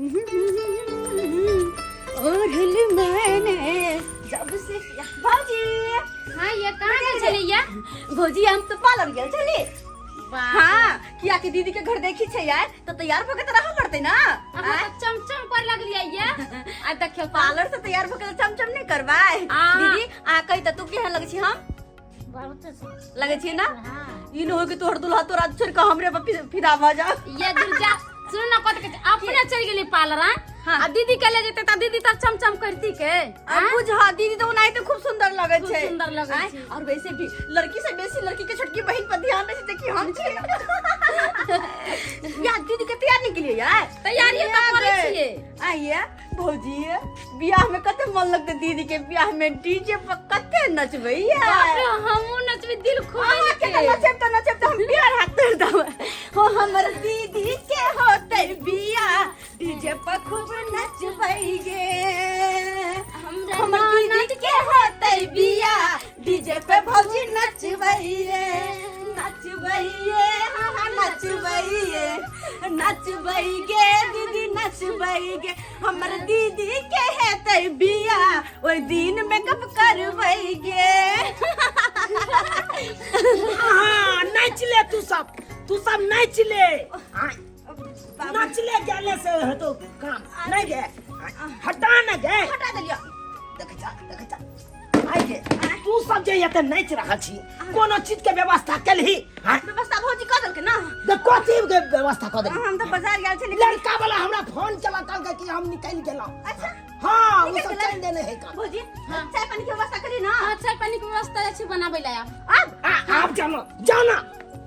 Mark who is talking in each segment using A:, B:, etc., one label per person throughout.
A: ओढ़ल मैंने जब से भौजी।
B: हाँ, ये कहाँ गेल छलैया?
A: भौजी, हम तो पार्लर गेल छली। हाँ, किया कि दीदी के घर देखी छै यार, तो तैयार भऽ के तऽ रहऽ पड़तै ना।
B: अहाँ तऽ चमचम कर लगलियै ये। आ देखियौ।
A: पार्लर से तैयार भऽ के तऽ चमचम नहि करबै? दीदी, अहाँ कहि तऽ तू केहन लगै छी हम?
B: बहुत
A: लगै छी ना?
B: हाँ।
A: ई न हो कि तोहर दुल्हा तोरा छोड़ के हमरे पर फिदा भऽ जा।
B: ये दुर्जा, सुन ना, कथि कहै छै, अपने चलि गेली पार्लर आ
A: हाँ।
B: आ दीदी के ले जेतै तऽ दीदी तऽ चमचम करती के।
A: आ बुझ दीदी तो ओनाहिते खूब सुंदर लगै
B: खूब
A: छै।
B: सुंदर लगै
A: आँय,
B: छै।
A: और वैसे भी लड़की से बेसी लड़की के छोटकी बहिन पर ध्यान रहै छै कि हम छी यार। दीदी के तैयार नहीं केलियै यार?
B: तैयारी तऽ करै छियै।
A: आइए भौजी, बियाह में कते मन लगते? दीदी के बियाह में डीजे पर कते नचबै
B: बाप
A: यार।
B: रे, हमहूँ नचबै दिल
A: अहाँ
B: खोलि
A: के
B: के।
A: तऽ नचब तऽ नचब तऽ हम बियाह हाथ तोड़ देबै हो। हमर दीदी के होते बियाह, डीजे पर खूब नचबै गे।
B: हमरा
A: हमर दीदी के होते बियाह, डीजे पे भौजी नचबै रे, नचबै रे, हाँ हाँ नचबै रे, नचबै गे दीदी, नचबै गे। हमर दीदी के हेतै बियाह, ओहि दिन मेकअप करबै गे।
C: हाँ, नाच ले तू सब, तू सब नाच ले। हाँ, नाच ले। गेले से हेतो काम नहीं गे। हटा न गे।
A: हटा देलियो।
C: देख जा, देख जा, आइ गे, तू सब जे एते नाचि रहल छी, कोनो चीज के व्यवस्था केलही? हाँ?
A: व्यवस्था भौजी कऽ देलकै ना।
C: देख, कथी के व्यवस्था कऽ देलही?
A: हम तऽ बाजार गेल छली।
C: लड़का वाला हमरा फोन केलक, कहलकै कि हम निकलि गेलहुँ।
A: अच्छा।
C: हाँ, ओ
A: निकलि
C: सब
A: गेलै?
C: चलि देने है काम।
A: भौजी, चाय पानी के व्यवस्था करी ना।
B: हाँ, चाय पानी के व्यवस्था अछि बनाबै ला आब।
A: आब
C: आब जाना, जाना,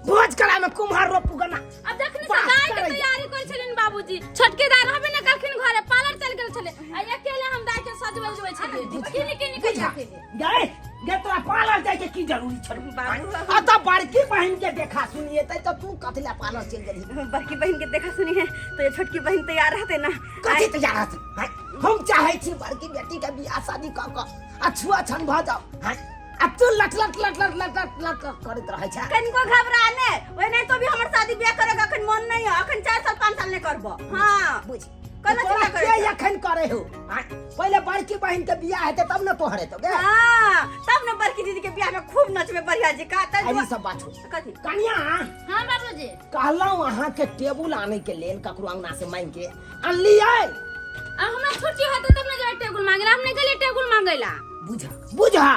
C: भोज कराय में कुम्हार रोपू गना।
B: अब जखनी से
C: बात
B: दाई के
C: करैया।
B: तैयारी करै छलिन बाबूजी, छोटकी दाई रहबे ने करखिन घरे, पार्लर चलि गेल छलै आ अकेले हम दाई के सजबै उजबै छलियै, किनी किनी के
C: बुझा
B: अकेले।
C: गए गे, तोरा पार्लर जाय के की जरूरी छल?
A: बाबू।
C: आ तऽ बड़की बहिन के देखा सुनिए तऽ तू कथी ला पार्लर चलि गेलही?
A: बड़की बहन के देखा सुनी है तो ये छोटकी बहन तैयार रहते ना।
C: कथी तैयार रहते? हैं? हम चाहे छी बड़की बेटी के बियाह शादी कऽ कऽ आ छुआ छन भऽ जाओ। हैं? आ तू लट लट लट लट लट लट लट लट करैत रहै छै।
A: कनिको घबरा ने, ओए नहीं तो भी हमर शादी बियाह करे के अखन मन नहीं है। अखन 4 साल 5 साल नहीं करबो। हाँ।
C: बुझ।
A: कोना
C: तोरा
A: चिंता करै
C: के
A: छौ?
C: एखन करे हो? हैं? पहिले बड़की बहिन के बियाह हेतै तब ने तोहर हेतौ गे।
A: हाँ, तब ने बड़की दीदी के बियाह में खूब नचबे बढ़िया जी का तब।
C: एहि सब बात हो।
A: कथी?
C: कनिया।
B: हाँ बाबूजी।
C: कहलहुँ अहाँ के टेबुल आने के लेल ककरो अंगना से मांग के अनलियै?
B: आ हमरा छुट्टी होतै तब ने जेबै टेबुल मांगे ला। हम नहि गेलियै टेबुल मांगे ला।
C: बुझा, बुझा,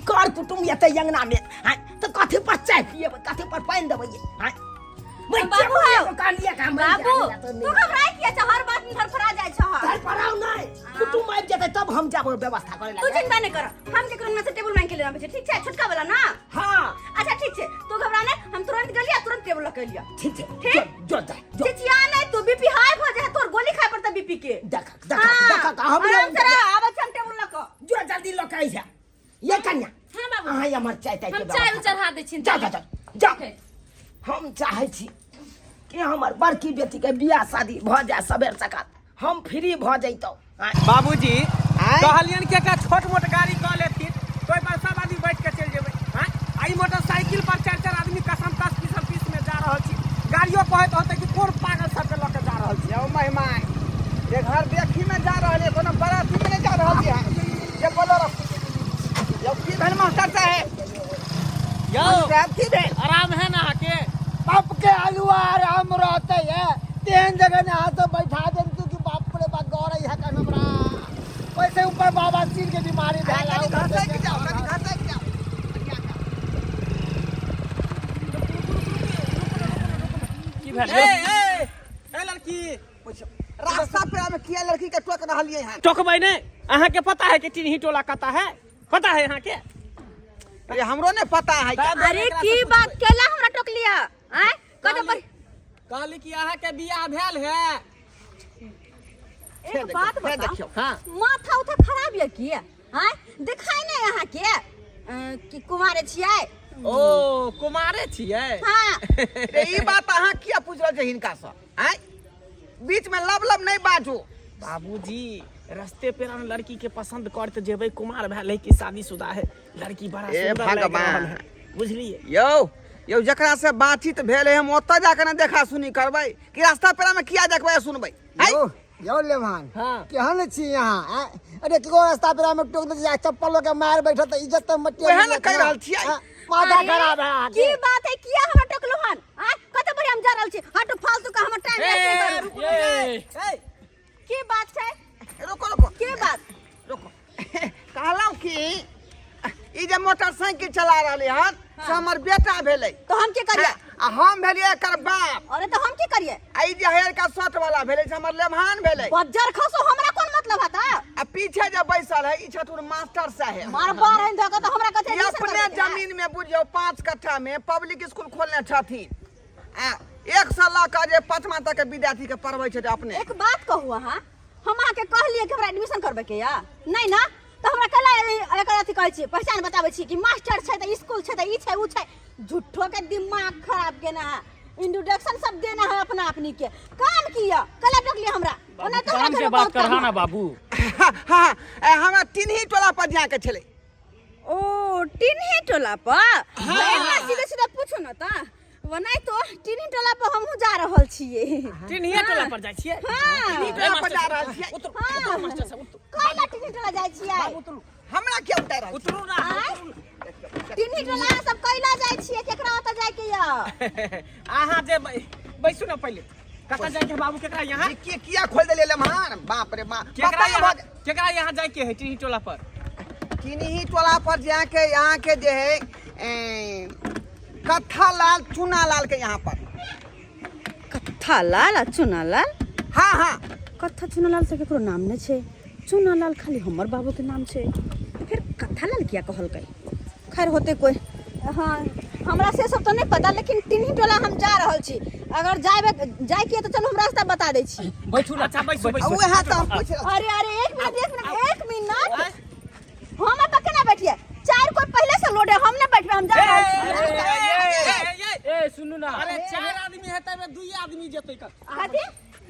C: कर कुटुम्ब एते अंगना में, हैं, तऽ कथी पर चाय पिएबै, कथी पर पानि देबै? हैं? मैं
A: बाबू
C: टेबुल
A: हौ।
C: एगो कहलियै कि हम मांगि के
A: बाबू,
C: आनैला तऽ
A: तू
C: नहि।
A: घबराय किया छ? हर बात में धड़फड़ा जाइ छ।
C: धड़फड़ाउ नहि, कुटुम्ब आबि जेतै तब हम जाब व्यवस्था करे
A: तू
C: ला।
A: चिंता नहीं कर, हम केकरो अंगना से टेबुल मांग के लेना छै। ठीक छै? छोटका वाला ना?
C: हाँ।
A: अच्छा ठीक छै, तू घबरा नहीं, हम तुरंत गेलियै, तुरंत टेबुल लऽ के एलियै।
C: ठीक छै।
A: ठीक?
C: जो, जो जा, जो।
A: चिचिया नहीं तू, बीपी हाई भऽ जाइ, तोर गोली खाय पड़तै बीपी के।
C: देख, देख।
A: हाँ,
C: देख, हम
A: आराम से रह, आबै छी हम टेबुल लऽ कऽ।
C: जो, जल्दी लऽ के आई जा। ये कन्या।
B: हाँ बाबू।
C: अहाँ हमर चाय ताय के
B: हम चाय
C: व्यवस्था।
B: चढ़ा दै छी।
C: जा जा जा जा।
B: ठीक।
C: हम चाहै छी कि हमर बड़की बेटी के बियाह शादी भऽ जाय सबेर सकाल, हम फ्री भऽ जैतहुँ।
D: बाबूजी।
C: आँय?
D: कहलियन कि एकटा छोट मोट गाड़ी कऽ लेथिन तो ओहि पर सब आदमी बैठ के चलि जेबै। आँय, आ ई मोटरसाइकिल पर चारि चारि आदमी कसम कस पीसम पीस में जा रहल छी। गाड़ियो कहैत होतै कि कोन पागल सबके लऽ के जा रहल छी।
E: यौ मेहमान, जे घर देखी में जा रहल है, कोनो बराती में नहीं जा रहल है जे बोलो। यौ, की भेल मास्टर साहेब?
D: यौ।
E: साहब, की भेल?
D: आराम है ना अहाँके?
C: बाप के आलू आराम रहते है, तेहन जगह ने हाथ बैठा दे तू कि बाप रे बाप, गौर है का हमरा वैसे ऊपर बाबा सिर के बीमारी भेल है।
E: कनी घसक जाओ, कनी घसक जाओ।
D: की भेल? ए ए ए लड़की।
E: रास्ता पे में किया लड़की के टोक रहलिए हैं?
D: टोकबै ने? अहाँके पता है कि टिनही टोला कता है? पता है अहाँके?
E: अरे, हमरो नहीं पता है।
A: अरे, की बात केला हमरा टोक लिया? आय, कत पर
D: कहली कि अहाँके बियाह भेल है?
A: एक बात
E: हे
A: बताओ।
E: देखियौ।
D: हाँ।
A: माथा उथा खराब यऽ की? आय, दिखाई नहीं अहाँ के कि कुमारे छियै?
D: ओ, कुमारे छियै?
A: हाँ।
E: रे, ई बात अहाँ किया पूछ रहल छै हिनका से? आँय, बीच में लब लब नहीं बाजू।
D: बाबूजी, रस्ते पे हम लड़की के पसंद करते जेबै, कुमार भेल है कि शादीशुदा है। लड़की बड़ा
E: ए
D: सुंदर लागि
E: भगवान।
D: रहल है, बुझलिए?
E: यौ यौ, जकरा से बातचीत भेल है, हम ओतऽ जाके ने देखा सुनी करबै कि रास्ता पेरा में किया देखबै आ सुनबै? आँय?
F: यौ,
C: यौ लेभान।
D: हाँ।
C: केहन छी यहाँ आँय? अरे केकरो रास्ता पेरा में टोक दे चप्पल लऽ के मार बैठत तऽ इज्जत तऽ मटिया
E: ओएह ने कहि रहल छियै।
C: माथा
A: अरे,
C: खराब है अहाँके।
A: की बात है, किया हमरा टोकलो हन? आय कत बड़ी हम जा रहल छी, हटू, फालतू का हमर टाइम वेस्ट नहीं करू।
F: ए,
E: ए,
A: की बात छै?
E: रुको रुको।
A: की बात?
E: रुको, कहलहुँ कि ई जे मोटरसाइकिल चला रहलै हन से हमर बेटा भेलै।
A: तो हम की करिए?
E: आ हम भेलियै एकर बाप।
A: अरे तो हम की करिए?
E: आ ई जे हरियरका शर्ट वाला भेलै से हमर लेमहान भेलै।
A: बज्जर खसो, हमरा कोन मतलब हता?
E: आ पीछे जे बैसल है ई छथुन मास्टर साहेब।
A: मार बार हन धक तो हमरा कथे
E: ई अपने जमीन में बुझियौ 5 कट्ठा में पब्लिक स्कूल खोलने छथिन आ 1 से लऽ कऽ जे 5वां तक के विद्यार्थी के पढ़बै छथि अपने।
A: एक बात कहू अहाँ, हम अहाँके कहलियै कि हमरा एडमिशन करबै के या नहीं ना, तो हमरा कला एकर अथी कहै छी, पहचान बताबै छी कि मास्टर छै तऽ स्कूल छै तऽ ई छै ऊ छै। झूठो के दिमाग खराब केना है, इंट्रोडक्शन सब देना है अपना अपनी के। काम किया कला टोकलिए हमरा? ओना तो हमरा
F: काम के
A: घरमे
F: बात
A: बहुत काम
F: करहा
A: है।
F: ना बाबू।
E: हाँ हाँ, ए, हमरा टिन्ही टोला पर जाके छलै।
A: ओ टिन्ही टोला पर? हाँ। एना सीधे सीधा पूछू ना ता, वनाइ तो टिन्ही टोला पर हमहूँ जा रहल छियै।
D: टिन्हिए टोला पर जाइ छियै?
A: हाँ।
E: टिन्ही टोला पर जा रहल छियै।
D: उतरू।
A: हाँ।
D: उतरू मास्टर साहब, उतरू।
A: कैला टिन्ही टोला जाइ छियै?
D: उतरू।
E: हमरा किया उतारि रहल छी?
D: उतरू ना।
A: आँय? टिन्ही टोला अहाँ सब कैला जाइ छियै? केकरा ओतऽ जाइके यऽ?
D: अहाँ जे बैसू ना पहिले। कतऽ जाइके है बाबू, केकरा यहाँ?
E: ई के किया खोल देलियै लेमहान? बाप रे बाप।
D: केकरा
E: पता
D: यहाँ
E: भऽ
D: केकरा यहाँ जाइके है टिन्ही टोला पर?
E: टिन्ही टोला पर जाके यहाँ के जे है ए, कत्था लाल चूना लाल के यहाँ पर।
A: कत्था लाल आ चूना लाल?
E: हाँ हाँ।
A: कत्था चूना लाल तऽ केकरो नाम नहि छै, चूना लाल खाली हमर बाबू के नाम छै, फिर कत्था लाल किया कहलकै? खैर होते कोई। हाँ हमरा से सब तऽ नहि पता, लेकिन टिन्ही टोला हम जा रहल छी, अगर जायबे जायके तऽ चलू हम रास्ता बता दै छी।
F: बैठू ना।
D: अच्छा बैसू बैसू।
E: उएह तऽ हम पूछि रहल छी।
A: अरे अरे एक मिनट एक मिनट एक मिनट, हम अब केना बैठिए? चार कोई पहले से लोड है, हम ना बैठबे, हम जा रहल छी।
F: ए सुनू ना।
D: अरे 4 आदमी हेतै में 2 आदमी जेतै कत?
A: कथी?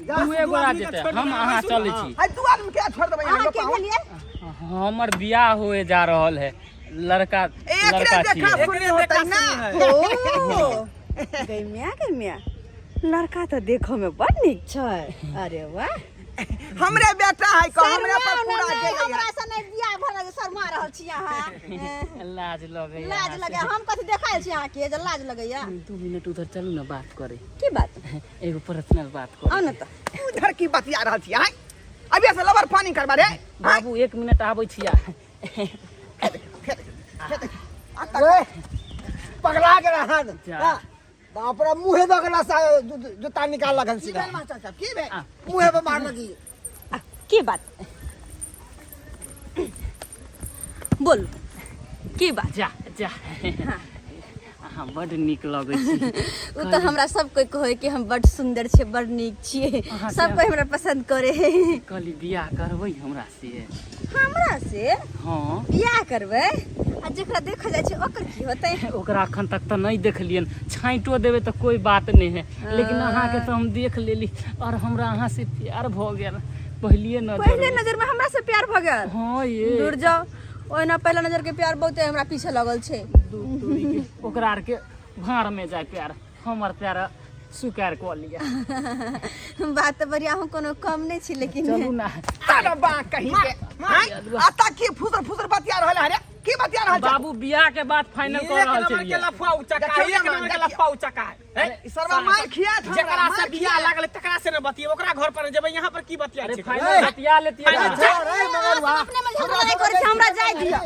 F: दुए गोरा जेतै, हम अहाँ चलै छी।
E: आ 2 आदमी के छोड़ देबै
A: अहाँ
E: यहाँ?
A: के भेलियै?
F: हमर बियाह होए जा रहल है, लड़का
E: एकरे
F: लड़का
E: देखा
F: छियै।
E: सुनी होतै ना।
A: ओ गैमिया गैमिया, लड़का तऽ देखऽ में बड़ नीक छै। अरे वाह,
E: हमरे बेटा है को हमरे पर
A: शर्माउ
E: पूरा
A: ने, नहि,
E: गेलै।
A: हमरा से नहि बियाह भऽ रहल, शर्मा रहल छी अहाँ।
F: लाज लगैया।
A: लाज लगैया? हम कथी देखायल छी अहाँके जे लाज लगैया?
F: 2 मिनट उधर चलू ना बात करे।
A: की बात?
F: एगो पर्सनल बात करे।
A: आउ ने तऽ।
E: उधर की बतिया रहल छी? आँय, अभी से लबर पानी करबा रे।
F: बाबू 1 मिनट आबै छिया।
C: ओए, पगला के रहन।
F: जा।
C: हाँ, बाप रे, मुँहे दऽ के नशा जूता निकाललक हन
E: की
C: सीधा।
E: भेल मास्टर साहब, की भेल?
C: मुँहे पर मारलक ई।
A: आ, की बात बोल, की बात?
F: जा जा, अहाँ बड नीक लगै छी।
A: ओ तऽ हमरा सब कोई कहै कि हम बड सुंदर छियै, बड नीक छियै, सब कोई हमरा पसंद करे।
F: कहली बियाह करबै हमरा से?
A: हमरा से?
F: हाँ।
A: बियाह करबै? आ जेकरा देखल जाइ छै ओकर की होतै?
F: ओकरा अखन तक तऽ नहि देखलियन, छाँटो देबै तऽ कोई बात नहि है, लेकिन अहाँके तऽ हम देख लेली और हमरा अहाँ से प्यार भऽ गेल पहलिए नजर
A: पहले
F: में।
A: नजर में हमरा से प्यार भऽ गेल?
F: हाँ ये।
A: दूर जाओ, ओहिना पहला नजर के प्यार बहुते हमरा पीछे लगल छै।
F: दूर दूरी के ओकरा आर के भाड़ में जाय प्यार, हमर प्यार स्वीकार कऽ लिअ।
A: बात तऽ बढ़िया, हम कोनो कम नहि छी लेकिन।
F: चलू ना।
E: तारा बा कहीं के आँय, अता की फुसर फुसर बतिया रहल है रे? की बतिया रहल छै?
F: बाबू बियाह के बात फाइनल कऽ
D: एक
F: रहल
D: नंबर के
F: छलियै।
D: लफुआ उचक्का,
E: देखियौ
D: एक
E: ना,
D: नंबर के
E: देखियौ।
D: लफुआ उचक्का है।
E: ई सरवा मार खिया था,
D: जेकरा
E: मार
D: से बियाह
E: खिया।
D: लागल तकरा से न बतिये, ओकरा घर पर जेबै, यहाँ पर की बतिया
F: अरे
D: छै?
F: फाइनल बतिया लेतियै।
D: फाइनल।
F: ना।
C: अरे मगर वाह।
A: अपने में झगड़ा नहि करै छी, हमरा जाय दिअ।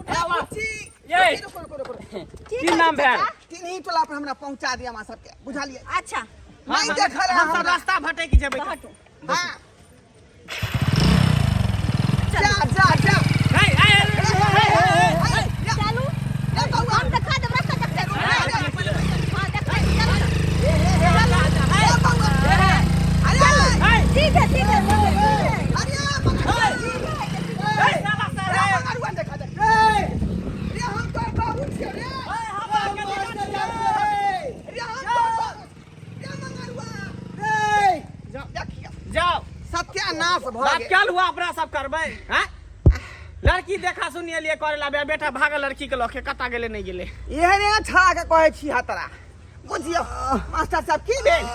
E: ए, बुच्ची,
F: ये।
E: रुको रुको रुको रुको।
F: की नाम भेल?
E: तिन्ही टोला पर हमरा पहुंचा दिया मां सबके, बुझलियै?
A: अच्छा।
E: नहीं देखल है
D: हम सब
E: हमरा।
D: रास्ता भटक जेबै।
E: हाँ। जा जा जा।
D: हे, हे, हे, हे,
A: चलू, हम देखा देब रास्ता देखते। हाँ देखा, चलू। ठीक है ठीक है ठीक है।
D: जाओ।
E: सत्यानाश भऽ
D: बात
E: गेल।
D: कल हुआ अपना सब करबै हैं? लड़की देखा सुनिए लिए करे ला बेटा भागल लड़की के लके कता गेले नहीं गेले।
E: एहने छड़ा के कहै छी हतरा, बुझियौ मास्टर साहब की भेल,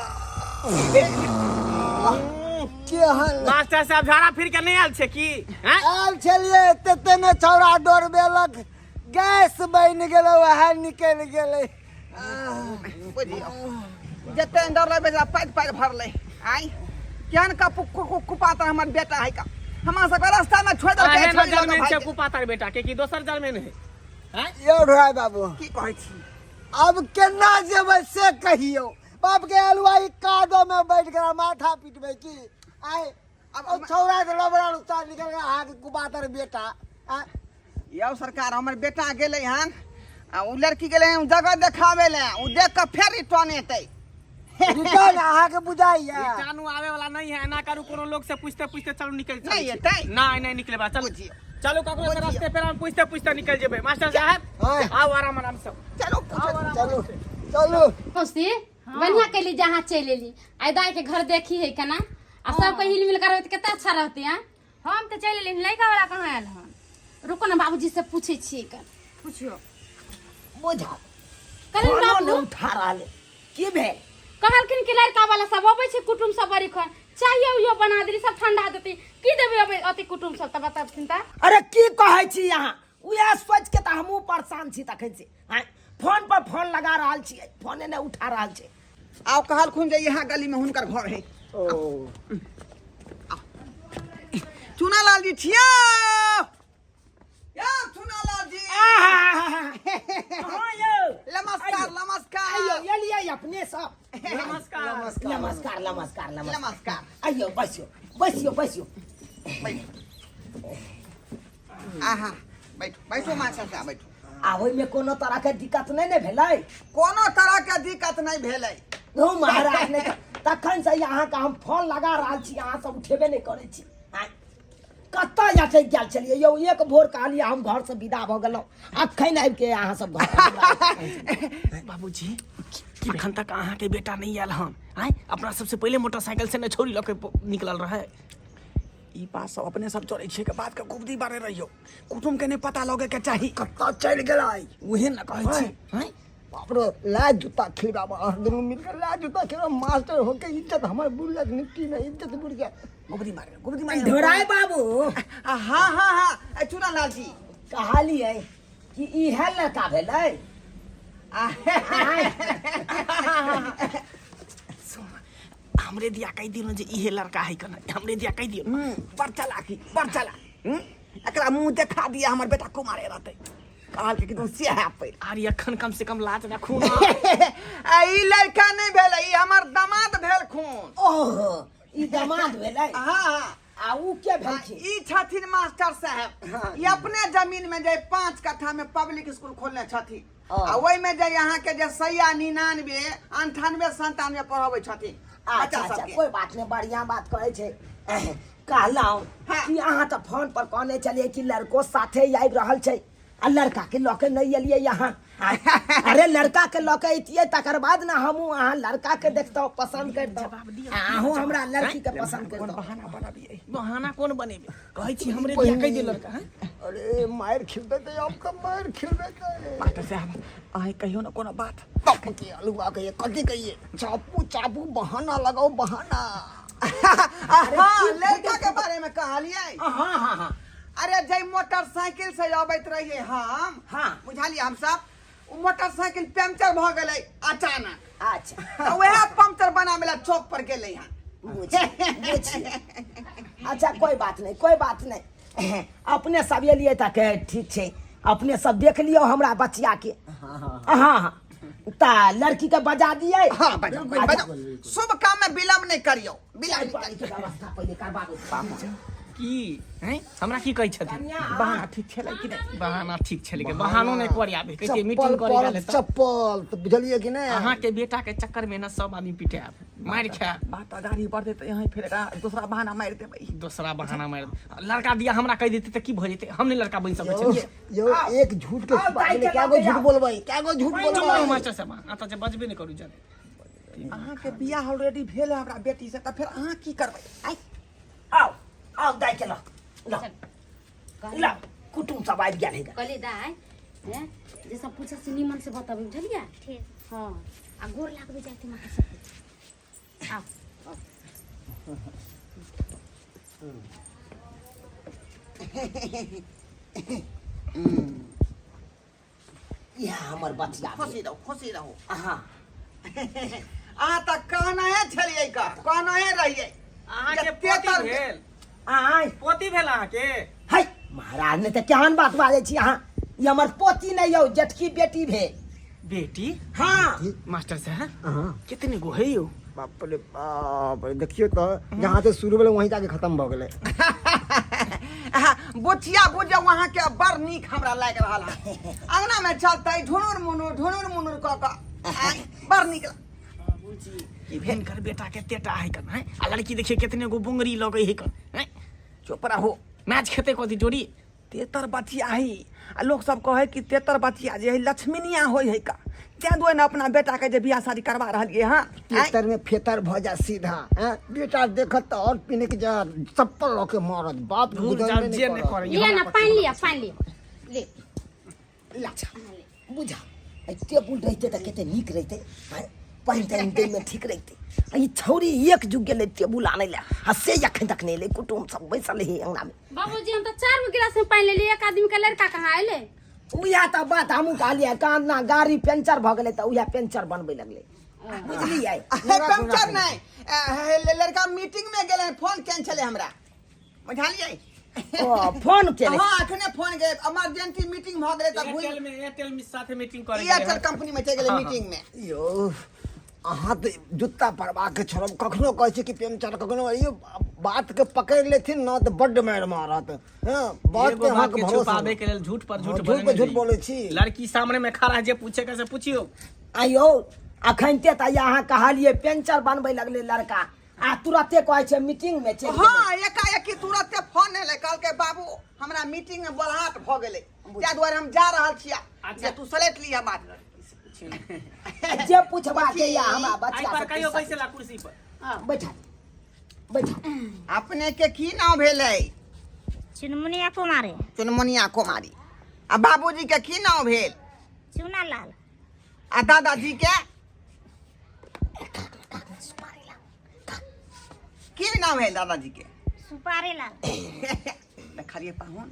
E: की भेल?
C: केहन
D: मास्टर साहब झाड़ा फिर के नहीं आयल छै की हैं?
C: आयल छलियै तते ने छौड़ा डरबेलक गैस बनि गेलै वएह निकलि गेलै
E: बुझियौ जते डर लगबै बेटा पाइक पाइक भरलै आइ केहन का कुपातर हमर बेटा है का हमरा सबके रास्ता में छोड़ देलकै
D: अहे न
E: छोड़ि
D: जलमेन
E: देलकै
D: छै
E: भागि
D: कुपातर बेटा के की दोसर जलमेन है हैं?
C: यौ ढोराय बाबू
E: की कहै छी
C: आब केना जेबै से कहियौ बाप के अलुआई कादो में बैठ के माथा पिटबै की आइ
E: अब
C: अब छौड़ा के लबड़ा लुच्चा निकल गया अहाँके कुपातर बेटा आँय?
E: यौ सरकार हमर बेटा गेलै हन आ उ लड़की गेलै हन जगह देखाबै लए उ देख कऽ फेर रिटर्न एतै
C: रिटर्न अहाँके बुझाइया
D: रिटर्न आवे वाला नहीं है एना करू कोनो लोग से पूछते पूछते चलू निकल चलू
E: नहीं एतै?
D: नहीं नहीं निकले बा चलू
E: बुझियौ।
D: चलू ककरो से रास्ते पे हम पूछते पूछते निकल जेबै मास्टर साहब
C: हाँ।
D: आओ आराम आराम से
E: चलो पूछो
C: चलू चलू
B: मौसी बढ़िया कैली जहाँ चलि एली आइ दाई के घर देखी है केना आ सबके हिल मिल कर कते अच्छा रहते हैं
A: हम तऽ चलि एली लड़का वाला कहाँ आयल हन
B: रुको ना बाबूजी से पूछे छियै कन
A: पुछियो
G: बुझा
B: कहलिन
G: फोनो
B: बाबू
G: नहि उठा रहल है। की भेल
B: कहलखिन कि लड़का वाला सब अबै छै कुटुम सब बड़ी खन चाहिए उहो बना देली सब ठंडा देती की देबै अबै अति कुटुम सब तऽ बतबथिन तऽ
G: अरे की कहै छी अहाँ उएह सोचि के तऽ हमहूँ परेशान छी तखन से आँय फोन पर फोन लगा रहल छियै फोने नहि उठा रहल छै
E: आउ कहलखुन जे यहाँ गली में हुनकर घर है
C: ओ
E: चुनालाल जी छिया या चुनालाल जी
G: हाँ यौ
E: नमस्कार नमस्कार
G: आइयो एलियै अपने सब
D: नमस्कार
G: नमस्कार नमस्कार नमस्कार
E: नमस्कार
G: आइयो बैसियो बैसियो बैसियो
E: आहा बैठो बैठो मास्टर साहब बैठो
G: आ ओहिमे कोनो तरह के दिक्कत नहि ने भेलै
E: कोनो तरह के दिक्कत नहीं भेलै
G: हौ महाराज नहि तखन से अहाँके हम फोन लगा रहल छी अहाँ सब उठेबे नहि करै छी आँय, कतऽ अटकि गेल छलियै यौ एक भोर कहलियै हम घरसँ विदा भऽ गेलहुँ अखन आबिके अहाँ सब घर
D: बाबूजी अखन तक अहाँके बेटा नहि आयल हन आँय अपना सबसे पहिले मोटरसाइकिल से ने छोड़ी लऽ के निकलल रहै ई बात सब अपने सब चलै छियै के बात के गुप्ती बारे रहियो कुटुम के नहीं पता लगे के चाही
C: कतऽ चलि गेलै
D: उहे न कहै छी आँय
C: बाप रे ला जूता खिलाबा अहाँ दुनू मिलकर ला जूता खिलाबा मास्टर होके इज्जत हमर बुड़ जात मिट्टी में इज्जत बुड़ जात
E: गुप्ती मारे गुप्ती मारे
G: ढोराय बाबू
E: हाँ हाँ हाँ ए, चुना लाल जी
G: कहलियै कि इहे लड़का भेलै
D: हमरे दिया कहि दियौ ने जे इहे लड़का है कना हमरे दिया कहि दियौ ने।
E: बड़ चलाकी बड़ चला एकरा मुंह देखा दिया हमर बेटा कुमारे रहतै कहलकै कि तुम से है पैर
D: आर एखन कम से कम लाज राखू ने
E: आ ई लड़का नहि भेलै ई हमर दामाद भेल खून
G: ओहो ई दामाद भेलै
E: हाँ हाँ
G: आ ऊ के भेलखिन
E: ई छथिन मास्टर साहब ई अपने जमीन में जे 5 कट्ठा में पब्लिक स्कूल खोलने छथिन आ ओहि में जे यहाँ के जे सैया 99 98 97 पढ़ाबै छथिन
G: अच्छा
E: बच्चा
G: अच्छा
E: सबके
G: कोई बात नहीं बढ़िया बात कहै छै कहलहुँ
E: हाँ।
G: कि अहाँ तऽ फोन पर कहने छलियै कि लड़को साथे आबि रहल छै आ लड़का के लऽ के नहि एलियै यहाँ अरे लड़का के लऽ के अतियै तकर बाद ने हमहूँ अहाँ लड़का के देखतहुँ पसन्द करितहुँ आ अहूँ हमरा लड़की के पसन्द करितहुँ
E: बहाना बनाबियै
D: बहाना कोन बनेबै कहै छी हमरे दिया कहि दियौ लड़का हैं?
C: अरे मारि खिलबै तऽ आब तऽ मारि खिलबै तऽ
E: मास्टर साहब अहाँ कहियो ने कोनो बात
C: बाप के अलुआ कहिए कथी कहिए चापू चापू बहाना लगाओ बहाना
E: हाँ लड़का के बारे में कहलियै
G: हाँ हाँ हाँ
E: अरे जै मोटरसाइकिल से अबैत रहियै हम
G: हाँ।
E: बुझलियै हम सब ओ मोटरसाइकिल पंचर भऽ गेलै अचानक
G: अच्छा
E: तऽ वएह पंचर बनाबै लए चौक पर गेलै हन
G: बुझिए अच्छा कोई बात नहीं कोई बात नहीं अपने सब एलियै तऽ ठीक छै अपने सब देख लियौ हमरा बचिया के हाँ हाँ तऽ लड़की के बजा दियै
E: हाँ बजाओ बजाओ शुभ काम में विलम्ब नहीं करियो विलम्ब
G: चाय
E: नहीं
G: पानी के
E: करियो
G: व्यवस्था पहिले करबाबू
D: की हैं हमरा की कहै छथिन
E: बहाना ठीक छलै कि नहि
D: बहाना ठीक छलै के बहानो नहि करी आबे कहै
C: चप्पल
D: मीटिंग करी
C: पर
D: रहले तऽ
C: चप्पल तऽ बुझलियै कि नहि
D: अहाँ के बेटा के चक्कर में ना सब आदमी पिटायब मारि खायब
E: बात अगाड़ी बढ़तै तऽ यहाँ फेर एकरा दूसरा बहाना मारि देबै
D: दोसरा बहाना मारि लड़का दिया हमरा कहि देतै तऽ की भऽ जेतै हम नहि लड़का बनि सकै
C: यौ
D: छियै
C: यौ एक झूठ के
G: आओ, दाइ के
C: क्या गो
G: लऽ के
C: झूठ
G: आउ।
C: बोलबै क्या गो झूठ
D: चुप रहू
C: बोलबै
D: मास्टर साहब अहाँ तऽ जे बजबे नहि करू जादे
E: अहाँके बियाह ऑलरेडी भेल है हमरा बेटी से तऽ फेर अहाँ की करबै
G: आइ आउ आउ दाइ के लऽ लऽ लऽ कुटुम सब आबि गेल है
B: कहलियै दाइ हैं जे सब पूछे से निमन से बतेबै बुझलियै
H: ठीक
B: हाँ आ गोर लागबै जाते माता सबके आओ आओ।
G: इएह हमर बचिया भेल।
E: खुशी रहू, खुशी रहू।
G: अहाँ
E: अहाँ तऽ कहनहे छलियै का, कहनहे रहियै।
D: अहाँके
E: जे
D: पोती
E: तेतर
D: भेल?
G: आय?
D: पोती भेल अहाँके?
G: है महाराज, नहि तऽ केहन बात बाजै छी अहाँ। ई हमर पोती नहि यौ, जेठकी बेटी भेल।
D: बेटी?
G: हाँ।
D: मास्टर साहब,
C: हाँ।
D: कितने गो है यौ?
C: बाप रे बाप रे, देखियौ तऽ जहाँ से शुरू भेलै वहीं जाके खत्म भऽ गेलै।
E: बुचिया बुझौ अहाँके बड़ नीक हमरा लागि रहल है। अंगना में चलतै ढुनुर मुनुर ढुनुर मुनुर कऽ कऽ आँय, बड़ नीक।
D: बाबूजी, ई हिनकर बेटा के तेटा है कन है, आ लड़की देखिए कितने गो बुंगरी लगै है कन है।
E: चुप रहू।
D: मैच खेते कथी जोड़ी?
E: तेतर बचिया है, आ लोक सब कहै कि तेतर बचिया जे है लक्ष्मीनिया होइ है का, तें दुआरे ने अपना बेटा के जे बियाह शादी करवा रहलियै हँ। आँय?
C: तेतर में फेतर भऽ जाय सीधा हैं, बेटा देखत तऽ और पीने के जा चप्पल लऽ के मारत बाप के।
D: धूर
C: गुजरबे
D: जाउ,
C: नहि
D: जे नहि
C: करत।
D: करे।
B: लिअ ने पानि, लिअ पानि, लिअ ले।
G: अच्छा बुझा, एहि टेबुल रहितै तऽ कते नीक रहितै आँय, पानि तानि दैमे ठीक रहितै। आ ई छौरी एक जुग गेलै टेबुल आनै लए आ से एखन तक नहि एलै। कुटुम्ब सब बैसल है अङ्गनामे।
B: बाबूजी, हम तऽ 4 गो गिलास में पानि लेलियै, एक आदमी के लड़का कहाँ एलै?
G: उएह तऽ बात हमहूँ कहलियै। कान गाड़ी पंचर भऽ गेलै तऽ उएह पंचर बनबै लगलै, बुझलियै?
E: पंचर नहि, लड़का मीटिंग में गेलै, फोन केने छलै हमरा, बुझलियै?
G: ओ फोन केने?
E: हाँ, अखने फोन गेलै, इमरजेंसी मीटिंग भऽ गेलै तऽ
D: एयरटेल में, एयरटेल में साथे मीटिंग करे।
E: एयरटेल कंपनी में चलि गेलै मीटिंग में।
C: यौ, अहाँ तऽ जुत्ता परबाके छोड़ब, कखनो कहै छी कि पंचर, कखनो ई बात के पकड़ि लेथिन ने तऽ बड्ड मारि मारत। हँ, बात
D: एगो
C: के
D: बात
C: अहाँके
D: के
C: भरोसा
D: छुपाबे
C: नहि।
D: के लेल झूठ पर
C: हाँ,
D: झूठ
C: झूठ पर
D: बजने
C: झूठ
D: रही।
C: बोलै छी।
D: लड़की सामने में खड़ा है, जे पूछे के से पूछियो।
G: आइयो अखनते तऽ अहाँ कहलियै पंचर बनबै लगलै लड़का, आ तुरते कहै छै मीटिंग में चलि गेलै।
E: हाँ, एकाएकी तुरते फोन एलै, कहलकै बाबू हमरा मीटिंग में बोलाहट भऽ गेलै, ताहि दुआरे हम जा रहल छियै, जे तू सलेट लिअ बात।
G: जे पूछबाक ये हमरा
D: आई
G: बच्चा
D: पर
G: से
D: कहियो
G: पूछ।
D: बैसेला कुर्सी पर।
G: बैठा बैठा।
E: अपने के की नाम भेलै?
H: चुनमुनिया कुमारी।
E: चुनमुनिया कुमारी। आ बाबूजी के की नाम भेल?
H: चूना लाल।
E: आ दादाजी के की नाम है? दादाजी के
H: सुपारी लाल।
E: देखलिए पाहुन,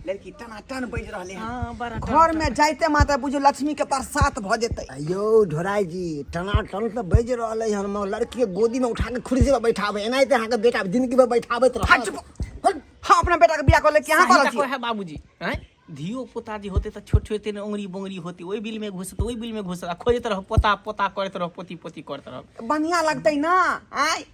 E: लड़की टनाटन बाजि रहलै हन।
D: हाँ, बड़ा
E: घर में जाइते माता बुझू लक्ष्मी के प्रसाद भऽ जेतै।
C: यौ ढोराई जी, टनाटन तऽ बाजि रहलै हन, मगर लड़की के गोदी में उठा के कुर्सी पर बैठाबै एनाहिते अहाँके बेटा जिंदगी भर बैठाबैत
E: हट,
C: रहत।
E: चुप। हम अपना बेटा के बियाह कऽ ले कि अहाँ
D: सही
E: करल
D: तऽ
E: छी?
F: कहै है बाबूजी हैं, धियो पोता जे होते तऽ छोट छोट ने उंगरी बोंगरी होते, ओहि बिल में घुसत, ओहि बिल में घुसत, आ खोजैत रहो, पोता पोता करैत रहो, पोती पोती करैत रहो।
E: बढ़िया लगतै ना। आय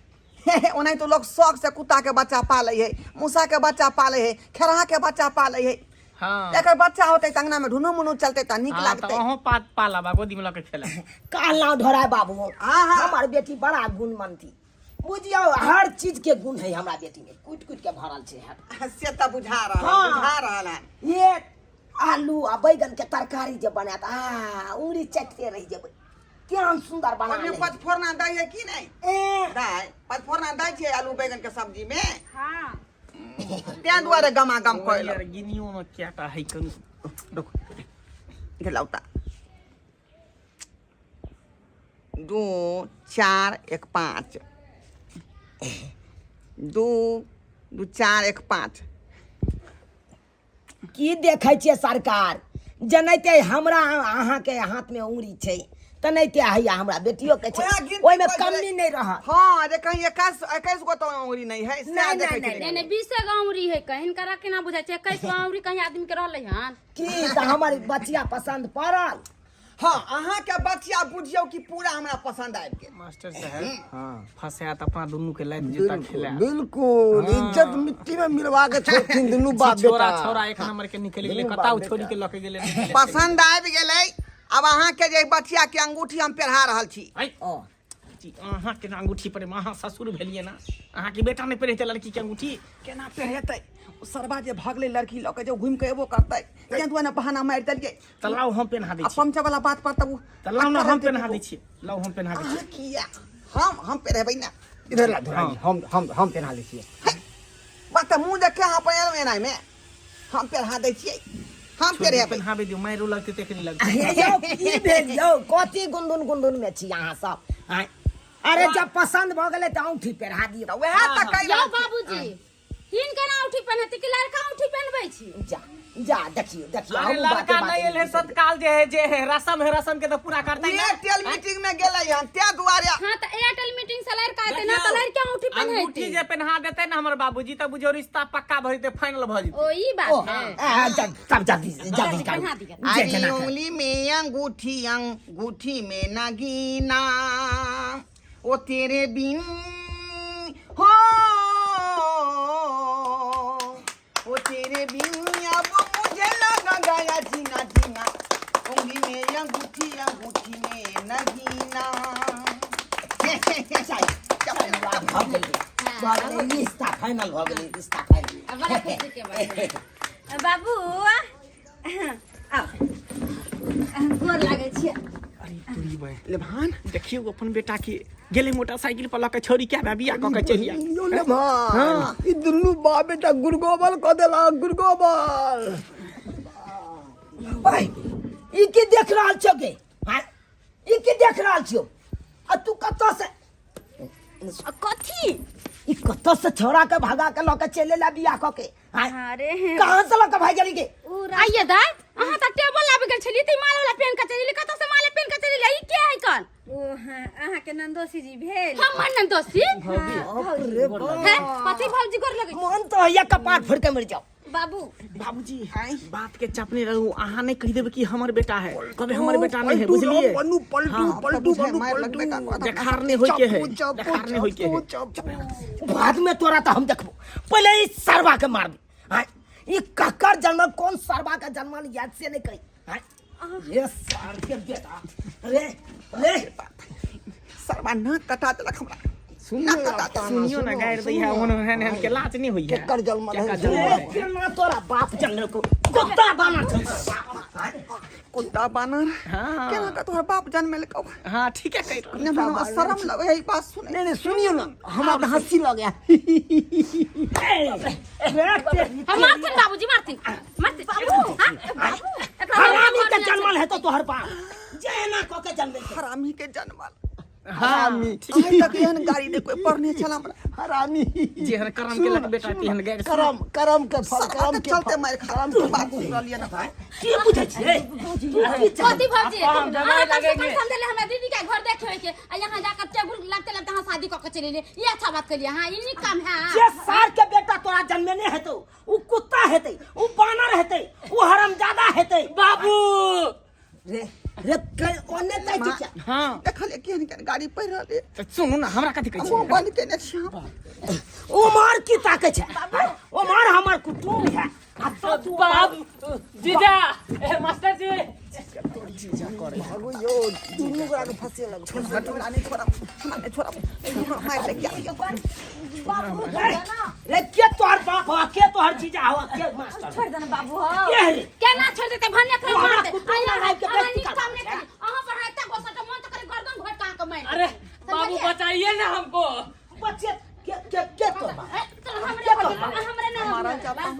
E: ओनाहितो लोग शौक से कुत्ता के बच्चा पालै है, मूसा के बच्चा पालै है, खेरहा के बच्चा पालै है।
F: हाँ।
E: एकर बच्चा होतै तऽ अंगना में ढुनू मुनू चलतै तऽ नीक
F: हाँ, तऽ
E: लागतै।
F: अहूँ पा पालब आ गोदी में लऽ के खेलब।
G: कहलहुँ ढोराय बाबू,
E: हाँ, हाँ।
G: हमर बेटी बड़ा गुणवंती, बुझियौ हर चीज के गुण है हमरा बेटी में, कुटि कुटि के भरल छै हर।
E: से तऽ बुझा रहल,
G: हाँ।
E: बुझा रहल है।
G: ये आलू आ बैगन के तरकारी जे बनायत, आ उंगली चटते रहि जेबै, केहन सुंदर बना
E: ओहिमे
G: लै।
E: पचफोरना दै है कि नहि?
G: ए
E: दै पचफोरना दै छियै आलू बैगन के सब्जी में?
B: हाँ।
E: तें दुआरे गमा गम
F: ओ
E: कऽ
F: यार, गिनियो में क्या है कनु।
E: लौता 2 4 1 5 2 2 4 1 5।
G: की देखै छियै सरकार, जेनाहिते हमरा अहाँके हाथमे उंगरी छै तेनाहिते हैया हमरा बेटियो के छै।
E: ओएह गिनती
G: ओहिमे
E: कऽ
G: कमी
E: देलै।
G: नहि रहत।
E: हाँ, जे कहीं 21 गो तो उंगली नहीं है से।
G: नहीं,
E: देखै
G: नहीं,
E: छलियै।
B: नहीं नहीं, 20 गो औंरी है कहीं, हिनकरा केना बुझाइ छै 21 गो औंरी कहीं आदमी के रहलै हन?
G: की तऽ हमर बचिया पसन्द पड़ल?
E: हाँ, अहाँके बचिया बुझियौ कि पूरा हमरा पसंद आबि गेल।
D: मास्टर साहब,
C: हाँ।
D: फंसायत अपना दुनू के लाइत जूता
C: बिल्कुल
D: खेला।
C: बिल्कुल, इज्जत मिट्टी में मिलवा के छोड़थिन दुनू बाप
F: छोरा
C: बेटा।
F: छोरा एक नंबर के निकलि गेलै।
C: दुनू
F: कतौ
C: बाप
F: छोड़ी
C: बेटा।
F: के लऽ के गेलै, नहि गेलै।
E: पसंद आबि गेलै। आब अहाँके जे बचिया के अंगूठी हम पेढ़ा रहल छी।
F: है
G: ओ
F: जी, अहाँ के अंगूठी पर अहाँ ससुर भेलियै ना, अहाँ के बेटा नहि पहिरतै लड़की के अंगूठी?
E: केना पेढ़ेतै? ओ सरबा जे भगलै लड़की लऽ के, जे घुमि के एबो करतै, तें दुआरे ने बहाना मारि देलियै।
F: तऽ लाउ, हम पेन्हा दै
E: आ
F: छी।
E: पंचर वाला बात पर तऽ ओ
F: तऽ लाउ ने, हम पेन्हा दै छी, लाउ, हम पेन्हा दै छी।
E: अहाँ किया, हम पेढ़ेबै ने।
C: इधर ला धोरा जी, हम पेन्हा लै छियै।
E: बात तऽ मुँह देखे अहाँ पहिरबै एनामे, हम पेढ़ा दै छियै, हम पेढ़ेबै।
F: पेन्हाबै दियौ, मारि लगतै तखनी लगतै।
G: हे यौ, की भेल यौ? कथी गुनधुन गुनधुन में छी अहाँ सब आँय? अरे जब पसंद भऽ गेलै तऽ औंठी पेढ़ा दियौ।
E: तऽ उएह तऽ कहि
B: यौ
E: रहल छी।
B: बाबूजी। पहनते कि लड़का औंठी पहनबै छी
G: जा जा देखियो देखियो
D: अरे
G: हमहूँ बाते
D: लड़का
G: बाते
D: नहीं एल है तत्काल जे है जे है रसम है रसम के तो पूरा करते ना
E: एयरटेल मीटिंग में गेलै हन ते दुआरे
B: हाँ तो एयरटेल मीटिंग से लड़का एते ना तो लड़का औंठी
D: अंगूठी
B: पहनते
D: जे पहना देते ना हमर बाबूजी तो बुझो रिश्ता पक्का भर जेते फाइनल भ जेते
B: ओ ई
G: ओ
B: बात है
G: आ, तब जल्दी जल्दी करू
B: पहना दिअ।
G: जे
E: अरे
G: जेना कर।
E: उंगली में अंगूठी अंगूठी में नगीना ओ तेरे बिन हो ओ तेरे बिन अब मुझे लगा गया जीना जीना उंगली में अंगूठी अंगूठी में नगीना
G: भऽ गेलै भऽ गेलै रिश्ता फाइनल भऽ गेलै रिश्ता फाइनल
B: आ बड़ा खुशी के बात है।
A: बाबू आओ गोर लागै छियै
D: अरे तोरी बहन
E: लेभान
D: देखियो अपन बेटा के गेले मोटरसाइकिल पर लके छोरी के बियाह क के चलि आयल।
C: यो ले भाई ई दुनू बाप बेटा गुरगोबल क देला गुरगोबल
G: भाई ई की देख रहल छौ गे आँय? ई की देख रहल छियौ आ तू कतऽ से
A: आ, कथी
G: ई कतऽ से छोड़ा के भगा के लऽ के चलि एला बियाह कऽ के आँय?
A: अरे
G: कहाँ से लऽ के भागि गेली गे
A: उ
B: आइए दाई अहाँ तऽ टेबल लाबि गेल छलियै तऽ ई माल वाला पेन के चलि एलियै कतऽ से माल पेन के चलि एलियै ई के है कल
A: ओ हाँ अहाँके नन्दोसी जी भेल
B: हमर नन्दोसी
C: बाप रे बाप
B: है कथी भौजी गोर लगै
G: मन तो होइया कपार फोड़ के मर जाओ
A: बाबू
D: बाबूजी बात के चापने रहू अहाँ नहीं कहि देबै कि हमर बेटा है कभी हमर बेटा नहीं है
C: पलटू
D: बुझलिए
C: राम बनू पलटू
D: हाँ,
C: पलटू
E: बुझाइ
C: बनू
E: मारि
C: पलटू
E: लगबे का
D: देखार नहीं होय के है
C: चप्पू, चप्पू,
D: देखार नहीं होय के है
C: चप्पू, चप्पू।
G: बाद में तोरा तो हम देखबो पहले ई सरवा के मार दे आँय? ई ककर जन्म कौन सरवा के जन्मल याद से नहीं करी आँय? ये सार के बेटा रे रे
E: सरवा नाक कटा देलक हमरा
D: सुनियो
E: नाक कटा देलक
D: सुनियो ना गारि दै है ओहन एहन एहन के लाज नहीं होय है
C: केकर जन्मल है?
D: केकर जन्मल
G: रे
D: है?
G: केना तोरा बाप जन्म को कुत्ता बना छौ तोरा बाप।
E: कुत्ता बानर
D: हाँ।
E: केना का तोहर बाप जन्मेलकौ
D: हाँ ठीक है कहि
E: ने हमरा शरम लगे है ई बात सुने
C: नहीं नहीं सुनियो ना हमरा तऽ हंसी लग गया
B: हम मारथिन बाबूजी मारथिन मारथिन बाबू हाँ? एकरा
G: हरामी के जन्मल है तो तोहर बाप जे एना क के जन्मे छै।
E: हरामी के जन्मल
D: हरामी
E: आइ तक एहन गाड़ी ने कोई पढ़ने छल हमरा
C: हरामी
D: जेहन करम केलक बेटा तेहन गारि
C: करम करम के फल
E: सरवा
C: करम
E: के
C: के
E: चलते
C: फल
E: मारि खा के बात सुनलियै ना भाई
G: की बुझै छियै तू की चाहै
B: कथी भौजी
F: अब हम जमाए
B: अहाँ कम से कम
F: लगेंगे।
B: समझले हमरा दीदी के घर देखे के आ यहाँ जाकर टेबुल लगते लगते अहाँ शादी कऽ के चलि एलियै ई अच्छा बात केलियै हाँ ई नीक काम है
G: जे सार के बेटा तोरा जन्मेने हेतौ उ कुत्ता हेतै उ बानर हेतै उ हरामजादा हेतै
F: बाबू
G: रे रे कोने तै छी क्या?
D: हाँ
E: देखलियै केहन केहन गाड़ी पढ़ि रहल है
D: तऽ सुनू ना हमरा कथी कहै
E: मुँह
D: छी
E: बंद केने छी हम
G: उमर की ताकै छै उमर हमर कुटुम्ब है आ तो तू
F: बाबू जीजा ए मास्टर जी
C: भागो यो दुनू गोरा के फंसे लग
E: हमरा नहि छोड़ब हमरा नहि छोड़ब हमरा मारि लागि गेल।
G: रे, रे के तोहर बाप हो के तोहर जीजा हो के मास्टर
A: छोड़ देना बाबू हो
G: के रे
B: केना छोड़ देते भन्ने खराब
G: हमरा
B: मार दे
G: कुटुम्ब
B: अहाँ
G: आबि के
B: अहाँ
G: बेइज्जती
B: नीक काम नहि
G: करबै
B: करी अहाँ पर एते गोसा के मन तऽ करे गर्दन घोट कहाँ के मारि
F: अरे बाबू बचाइए ना हमको
G: बच्चे के के के तोहर बाप
B: ए, तो हमरे हमरे ना
E: मारल जा
G: बाप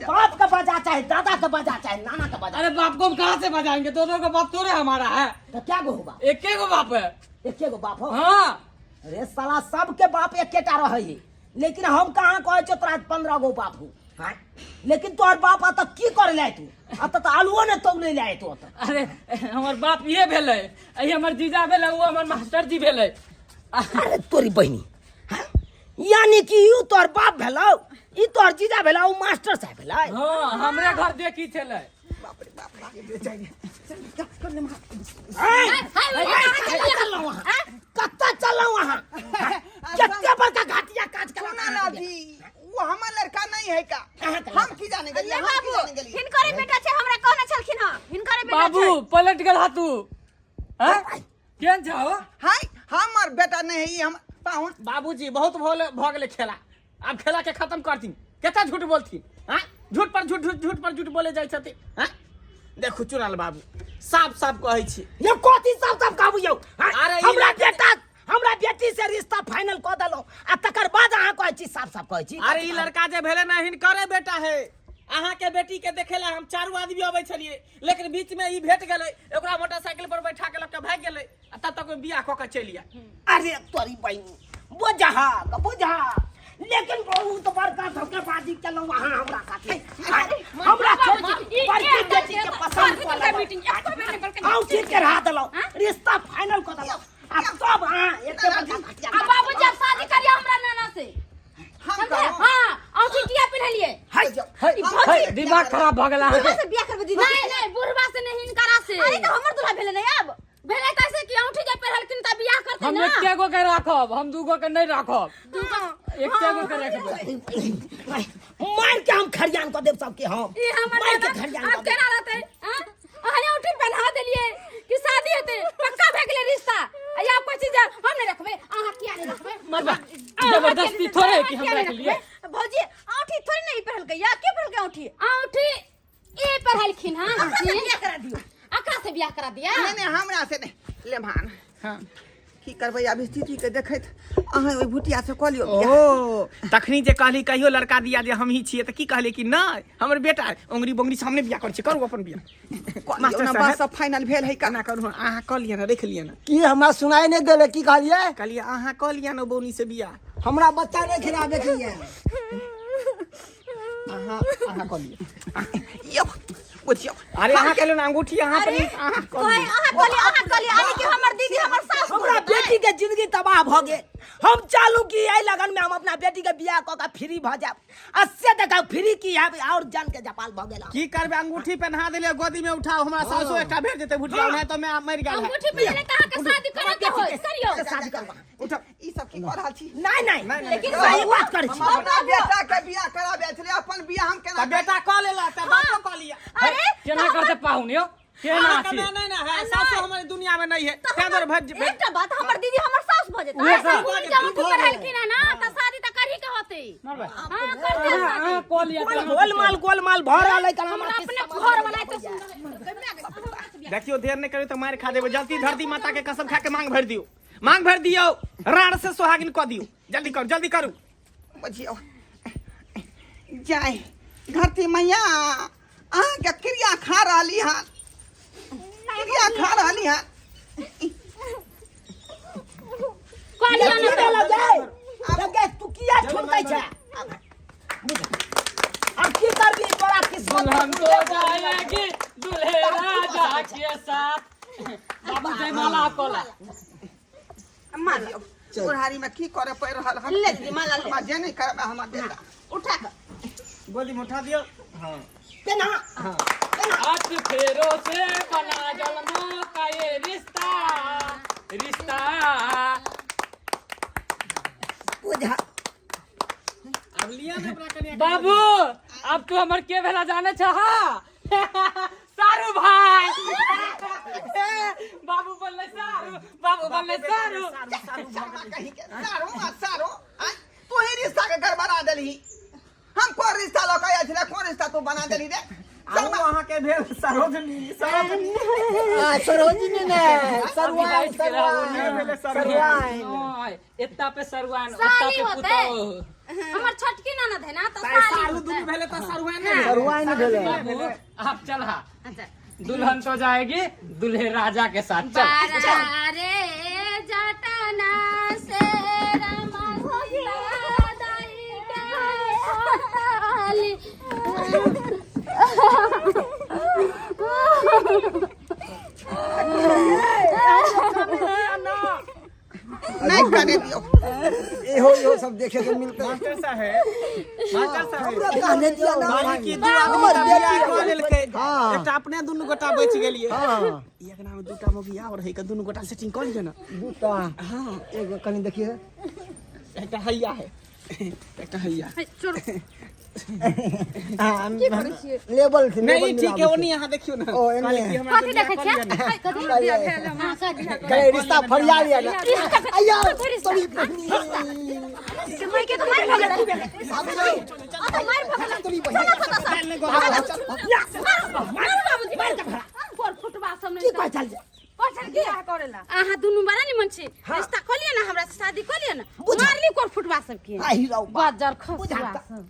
G: बाप का बजा चाहे दादा का बजा चाहे नाना का बजा
F: अरे बाप को हम कहाँ से बजाएंगे दो दो का बाप थोड़े हमारा है
G: तो क्या गो होगा
F: एक गो बाप है
G: एके गो बाप हो
F: हाँ
G: अरे साला सबके बाप एकेटा रहै है लेकिन हम कहाँ कहै छियौ तोरा 15 गो बाप हो हाँ? लेकिन तोहर बाप अतऽ की करे ले तू अतऽ तऽ आलुओ ने तौले ले तू अतऽ
F: अरे हमर बाप ये भेलै अही हमर जीजा भेलै ओ हमर मास्टर जी भेलै
G: अरे तोरी बहिनी हाँ? यानी कि you तोहर बाप भेलौ ई तोहर जीजा भेलौ उ मास्टर साहब भेलै
F: हाँ हमरे घर देखी छलै
E: बाप रे बाप रे
G: चललहुँ अहाँ कतऽ चललहुँ अहाँ कते बड़का घटिया काज केलहुँ
E: सुना ना जी वो हमर लड़का नहीं है का
G: कहाँ का
E: हम की जाने गेलिए हम की
A: बाबू
E: जाने गेलिए
A: हिनकरे बेटा छै हमरा कहने छलखिन हँ हिनकरे बेटा
F: बाबू
A: छै
F: पलट गेल हा तू हाँ केहन छहो
E: हाय हमर बेटा नहीं है ई हम पाहुन
D: बाबूजी बहुत भऽ गेलै खेला आब खेला के खत्म करथिन कते झूठ बोलथिन हाँ झूठ पर झूठ झूठ झूठ पर झूठ बोले जाइ छथिन हाँ देखू चुनाल बाबू साफ साफ कहै छी
G: ये कथी साफ साफ कहबू यौ हाँ?
D: अरे ई
G: हमरा
D: लड़की-
G: बेटा हमरा बेटी से रिश्ता फाइनल कऽ देलहुँ आ तकर बाद अहाँ कहै छी साफ साफ कहै छी
D: अरे ई लड़का जे भेलै ने हिनकरे बेटा है अहाँ के बेटी के देखे ला हम चारू आदमी अबै छलियै लेकिन बीच में ई भेट गेलै ओकरा मोटरसाइकिल पर बैठा के लऽ के भागि गेलै आ तब तक बियाह कऽ के चलि आयल
G: अरे तोरी बहिनी बुझा बुझा लेकिन बहुत बड़का धोखेबाजी शादी केलहुँ अहाँ हमरा साथे हमरा
B: बाबूजी, ई
G: बड़की
B: एक
G: बेटी के पसंद कऽ लेलहुँ।
B: मीटिंग एको बेर नहि कहलकै।
G: औंठी चढ़ा देलहुँ रिश्ता फाइनल कऽ देलहुँ आ तब अहाँ एते बड़का घटिया
B: आ बाबूजी अब शादी करियो हमरा नाना से
E: हम
B: समझे
E: करू
B: हां औंठी किया पहिनलिए
G: है
F: है है दिमाग खराब भऽ गेल अहाँके
A: से बियाह करबै दीदी
B: नहीं नहीं बुढ़वा से नहीं हिनकरा से
A: अरे तऽ हमर दूल्हा भेलै नहीं आब
B: भेलै कैसे कि औंठी जे पहिरलखिन तऽ बियाह करतै
F: हम
B: ना
F: एके गो के राखब हम दू गो के नहीं राखब एके गो के रखबै
G: मार के हम खरियान कऽ देब सबके हम
B: ई हमर
G: मार के
B: नाना
G: खरियान
B: आब
G: कऽ देब
B: केना रहतै आँ? अहाँ औंठी पहना देलिए कि शादी हेतै पक्का भए गेलै रिश्ता आ या कोई चीज हम नहीं रखबै अहाँ किया नहीं रखबै
F: मरबा
B: अहाँ
F: जबरदस्ती
B: किया
F: थोड़े है कि हम
B: किया नहीं
F: रख लिए
B: रखबै?
A: भौजी औंठी थोड़ी नहीं पहलकै या के पहलकै औंठी
B: औंठी ए पहलखिन हां
A: ओकरा से बियाह करा दियौ
B: अकरा से बियाह करा दिया
E: नहीं नहीं हमरा से नहीं ले भान हाँ की करबै आब स्थिति के देखैत अहाँ ओहि भुटिया से कऽ लियौ बियाह।
D: ओ तखनी जे कहली कहियो लड़का दिया जे हम ही छियै तऽ की कहली कि नहि हमर बेटा ओंगरी बोंगरी सामने बियाह करै छै करू अपन बियाह
E: कऽ लियौ
D: मास्टर
E: ने
D: साहब।
E: बस सब फाइनल भेल है
D: केना करू अहाँ कऽ लिअ ने रखि लिअ ने
C: की हमरा सुनाई नहीं देले की कहलिए
D: कहलियै अहाँ कऽ लिअ ने बौनी से बियाह
C: हमरा बच्चा नहीं खिलाबे के ये
D: अहाँ अहाँ कऽ लिअ
E: यौ बुझियौ
D: अरे अहाँ कहलियै ने अंगूठी अहाँ पर अहाँ कऽ
A: कहे
D: लिअ
A: अहाँ कहलिए अहाँ कहलिए यानी कि हमर दीदी हमर सास
G: हमरा बेटी के जिंदगी तबाह भऽ गेल हम चालू की एहि लगन में हम अपना बेटी के बियाह कऽ के फ्री भऽ जायब आ से देखा फ्री की आब और जान के जपाल भऽ गेल
D: की करबै अंगूठी पहना देलियै गोदी में उठाओ हमरा सासो एकटा भेट जेतै भुटिया नहीं तो मैं मरि गेल है
B: अंगूठी पहिरले तऽ अहाँके शादी करऽ के होय करियौ
G: शादी करबा
D: उठाओ
E: ई सब की कऽ रहल छी
G: नहीं नहीं
D: नहीं,
G: लेकिन सही बात करै छी
E: अपना बेटा के बियाह कराबे छलै अपन बियाह हम केना
D: तऽ बेटा कऽ लेला तऽ बापो कऽ लिया
A: अरे
F: केना करते पाहुन यौ केना
D: अहाँके
F: छी
D: माय नहीं ना है सासो हमारे दुनिया में नहीं है तें दुआरे भज
A: एकटा बात हमर दीदी हमर सास भऽ जेतै
F: उहे तऽ।
B: अंगूठी जे अंगूठी पहिरलखिन हँ ना तऽ शादी तऽ करही के होतै
F: मरबा
B: हां करते
F: अहाँ अहाँ कऽ लिअ
G: गोल गोलमाल गोलमाल भऽ रहल है कना
B: हमरा अपने घर वाला एते सुन्दर
D: देखियो देर नहीं करियो तऽ मारि खा देबै जल्दी धरती माता के कसम खा के मांग भरि दियौ मांग भरि दियौ राड़ से सोहागिन कऽ दियौ जल्दी करू जल्दी करू
E: बुझियौ जाय धरती मैया अहाँके क्रिया खा रहली हन क्रिया खा रहली हन
B: कहलियौ
G: की
B: ने
G: भेलौ गे गे तू किया छुनकै छै अब की करबी तोरा किस्मत
F: दुल्हन तो जाएगी दूल्हे राजा के साथ बाबू जयमाला कोला
E: बुढ़ारी में की करे पड़ि रहल हन
A: ले दीदी माला ले
E: हमरा जे नहीं करबै हमर बेटा
A: उठा कऽ
D: गोदी में उठा दियौ हाँ
G: तेना
F: हाथ फेरों से बना जन्मों का ये रिश्ता रिश्ता
G: बुझा
D: अब लिया ने अपना कनिया
F: बाबू अब तू हमर के भेला जाने छह सारू भाई बाबू बोलले सारू बाबू बोलले सारू
E: शर्मा कहीं के सारो आ सारो आय तू ही रिश्ता के गड़बड़ा देलही हम कोन रिश्ता लऽ के आयल छलै कोन रिश्ता तू बना देलही रे
D: आउ अहाँ के भेल सरोजनी सरोजनी
C: आ, सरोजिनी ने सरुआइन
F: सरुआइन।
D: भेलै
C: सरुआइन
D: सरुआइन।
C: सरुआइन
F: ओय, एत्ता पे सरुआन ओत्ता
B: साली
F: पे
B: होतै
F: पुतोह
B: हमर छोटकी ननद है ना तऽ साली
D: सारू
B: होतै।
D: दुनू भेलै तऽ सरुआइन नहि भेलै।
C: सरुआइन भेलै
F: बाबू आप चल हा
B: अच्छा
F: दुल्हन तो जाएगी दूल्हे राजा के साथ चल
B: बारा रे जटना से रमा दाई के होताली।
E: नहीं करे दियो
C: इहो इहो सब देखे के मिलते
D: मास्टर साहेब मास्टर साहेब
C: हमरा कहने दिया ना
D: कहली कि दू आदमी
C: हमर
D: तऽ बियाह
C: बेटी
D: कऽ लेलकै
C: हाँ।
D: एकटा अपने दुनू गोटा बचि गेलियै
C: हाँ
D: ई अंगना में दूटा मौगी आओर है के दुनू गोटा सेटिंग कऽ लिअ ने
C: दूटा एगो कनी देखिए
D: एकटा हैया है एकटा हैया
C: हाँ, लेबल थी
D: नहीं ठीक है ओनी अहाँ देखियौ ने
C: ओ, एने।
D: कहली कि हमरा
B: कथी
D: से बियाह
B: देखै
D: कऽ
B: छियै
D: लिअ ने।
B: कथी हाँ, कथी?
C: कहे रिश्ता फरिया लिया ना अय्या तोरी बहिनी
A: माय के तो मार भगल आ तो मार भगल
C: तोरी बहिनी
B: मारू बाबूजी मार के भरा कोर फुटबा सब
G: की
B: नहीं
G: कहै चल
B: कथी बियाह करेला अहाँ दुनू बड़ा निमन छी रिश्ता कऽ लिअ ना हमरा से शादी कऽ लिअ ना मारली कोर फुटबा सब के
G: आहि रौ
B: बाजर खसुआ
G: बुझा
B: सब।